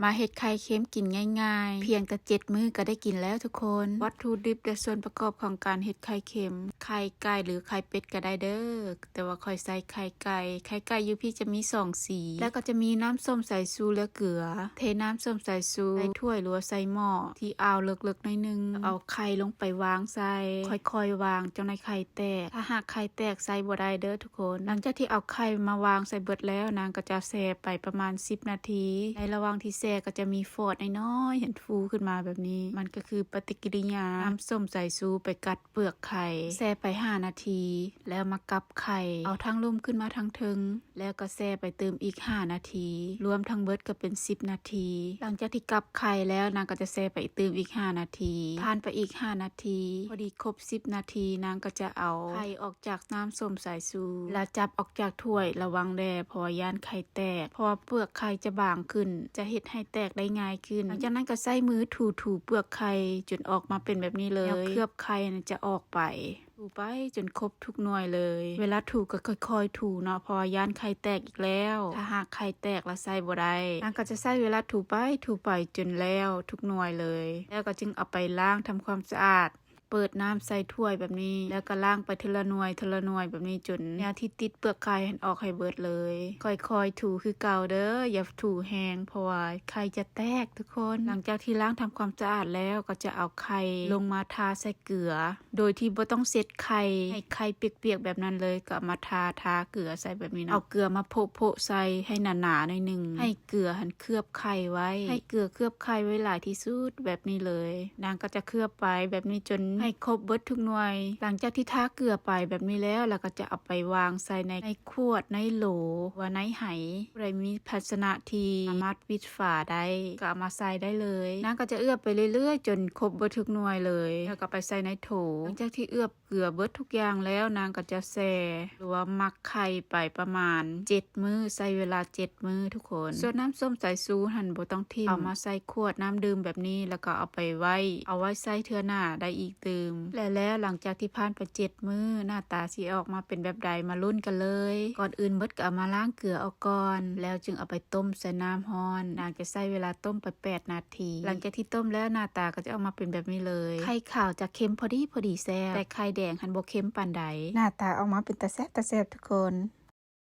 ມາເຮັດໄຂ່ເຄັມກິນງ່າຍໆ ພຽງແຕ່ເຈັດມື້ກໍໄດ້ກິນແລ້ວທຸກຄົນ. ວັດຖຸດິບ ແລະ ສ່ວນປະກອບຂອງການເຮັດໄຂ່ເຄັມ ໄຂ່ໄກ່ ຫຼື ໄຂ່ເປັດກໍໄດ້ເດີ້ ແຕ່ວ່າຂ້ອຍໃສ່ໄຂ່ໄກ່. ໄຂ່ໄກ່ຢູ່ພີ້ຈະມີສອງສີ ແລ້ວກໍຈະມີນ້ຳສົ້ມສາຍຊູ ແລະ ເກືອ. ເທນ້ຳສົ້ມສາຍຊູໃສ່ຖ້ວຍ ຫຼືວ່າໃສ່ໝໍ້ທີ່ອ່າວເລິກໆໜ້ອຍໜຶ່ງ ເອົາໄຂ່ລົງໄປວາງໃສ່ ຄ່ອຍໆວາງ ຈັ່ງໃດໄຂ່ແຕກ. ຖ້າຫາກໄຂ່ແຕກໃສ່ບໍ່ໄດ້ເດີ້ທຸກຄົນ. ຫຼັງຈາກທີ່ເອົາໄຂ່ມາວາງໃສ່ເບິດແລ້ວ ນາງກໍຈະແຊ່ໄປປະມານສິບນາທີ. ໃນລະຫວ່າງທີ່ແຊ່ກໍຈະມີຟອດນ້ອຍໆຫັ້ນຟູຂຶ້ນມາແບບນີ້ ມັນກໍຄືປະຕິກິລິຍານ້ຳສົ້ມສາຍຊູໄປກັດເປືອກໄຂ່. ແຊ່ໄປຫ້ານາທີ ແລ້ວມາກັບໄຂ່ ເອົາທາງລຸ່ມຂຶ້ນມາທາງເທິງ ແລ້ວກໍແຊ່ໄປຕື່ມອີກຫ້ານາທີ ລວມທັງເບິດກໍເປັນສິບນາທີ. ຫຼັງຈາກທີ່ກັບໄຂ່ແລ້ວ ນາງກໍຈະແຊ່ໄປຕື່ມອີກຫ້ານາທີ. ຜ່ານໄປອີກຫ້ານາທີ ພໍດີຄົບສິບນາທີ ນາງກໍຈະເອົາໄຂ່ອອກຈາກນ້ຳສົ້ມສາຍຊູ ແລ້ວຈັບອອກຈາກຖ້ວຍ. ລະວັງແດ່ ເພາະວ່າຢ້ານໄຂ່ແຕກ ເພາະວ່າເປືອກໄຂ່ຈະບາງຂຶ້ນ ຈະເຮັດໃຫ້ແຕກໄດ້ງ່າຍຂຶ້ນ. ຫຼັງຈາກນັ້ນກໍໃຊ້ມືຖູໆເປືອກໄຂ່ຈົນອອກມາເປັນແບບນີ້ເລີຍ ແນວເຄືອບໄຂ່ນັ້ນຈະອອກໄປ. ຖູໄປຈົນຄົບທຸກໜ່ວຍເລີຍ. ເວລາຖູກໍຄ່ອຍໆຖູເນາະ ເພາະວ່າຢ້ານໄຂ່ແຕກອີກແລ້ວ. ຖ້າຫາກໄຂ່ແຕກລະໃສ່ບໍ່ໄດ້. ນາງກໍຈະໃຊ້ເວລາຖູໄປຖູໄປຈົນແລ້ວທຸກໜ່ວຍເລີຍ ແລ້ວກໍຈຶ່ງເອົາໄປລ້າງທຳຄວາມສະອາດ ເປີດນ້ຳໃສ່ຖ້ວຍແບບນີ້ ແລ້ວກໍລ້າງໄປເທື່ອລະໜ່ວຍເທື່ອລະໜ່ວຍແບບນີ້ ຈົນແນວທີ່ຕິດເປືອກໄຂ່ຫັ້ນອອກໃຫ້ເບິດເລີຍ. ຄ່ອຍໆຖູຄືເກົ່າເດີ້ ຢ່າຖູແຮງ ເພາະວ່າໄຂ່ຈະແຕກທຸກຄົນ. ຫຼັງຈາກທີ່ລ້າງທຳຄວາມສະອາດແລ້ວ ກໍຈະເອົາໄຂ່ລົງມາທາໃສ່ເກືອ ໂດຍທີ່ບໍ່ຕ້ອງເຊັດໄຂ່ ໃຫ້ໄຂ່ປຽກໆແບບນັ້ນເລີຍ ກໍເອົາມາທາ ທາເກືອໃສ່ແບບນີ້ເນາະ. ເອົາເກືອມາໂພະໆໃສ່ໃຫ້ໜາໆໜ້ອຍໜຶ່ງ ໃຫ້ເກືອຫັ້ນເຄືອບໄຂ່ໄວ້ ໃຫ້ເກືອເຄືອບໄຂ່ໄວ້ຫຼາຍທີ່ສຸດແບບນີ້ເລີຍ. ນາງກໍຈະເຄືອບໄປແບບນີ້ຈົນໃຫ້ຄົບເບິດທຸກໜ່ວຍ. ຫຼັງຈາກທີ່ທາເກືອໄປແບບນີ້ແລ້ວ ລະກໍຈະເອົາໄປວາງໃສ່ໃນ ໃນຂວດ ໃນໂຫຼ ວ່າໃນໄຫ ຜູ້ໃດມີພາຊະນະທີ່ສາມາດປິດຝາໄດ້ ກໍເອົາມາໃສ່ໄດ້ເລີຍ. ນາງກໍຈະເອືອບໄປເລື້ອຍໆຈົນຄົບເບິດທຸກໜ່ວຍເລີຍ ແລ້ວກໍໄປໃສ່ໃນໂຖ. ຫຼັງຈາກທີ່ເອືອບ ເກືອເບິດທຸກຢ່າງແລ້ວ ນາງກໍຈະແຊ່ ຫຼືວ່າໝັກໄຂ່ໄປປະມານເຈັດມື້ ໃຊ້ເວລາເຈັດມື້ທຸກຄົນ. ສ່ວນນ້ຳສົ້ມສາຍຊູຫັ້ນບໍ່ຕ້ອງຖິ້ມ ເອົາມາໃສ່ຂວດນ້ຳດື່ມແບບນີ້ ແລ້ວກໍເອົາໄປໄວ້ ເອົາໄວ້ໃຊ້ເທື່ອໜ້າໄດ້ອີກຕື່ມ. ແລະແລ້ວຫຼັງຈາກທີ່ຜ່ານໄປເຈັດມື້ ໜ້າຕາຊິອອກມາເປັນແບບໃດ ມາລຸ້ນກັນເລີຍ. ກ່ອນອື່ນໝົດກໍເອົາມາລ້າງເກືອອອກກ່ອນ ແລ້ວຈຶ່ງເອົາໄປຕົ້ມໃສ່ນ້ຳຮ້ອນ. ນາງຈະໃຊ້ເວລາຕົ້ມໄປແປດນາທີ. ຫຼັງຈາກທີ່ຕົ້ມແລ້ວ ໜ້າຕາກໍຈະອອກມາເປັນແບບນີ້ເລີຍ. ໄຂ່ຂາວຈະເຄັມພໍດີ ພໍດີແຊບ ແຕ່ໄຂ່ແດງຫັ້ນບໍ່ເຄັມປານໃດ. ໜ້າຕາອອກມາເປັນຕາແຊບ ຕາແຊບທຸກຄົນ.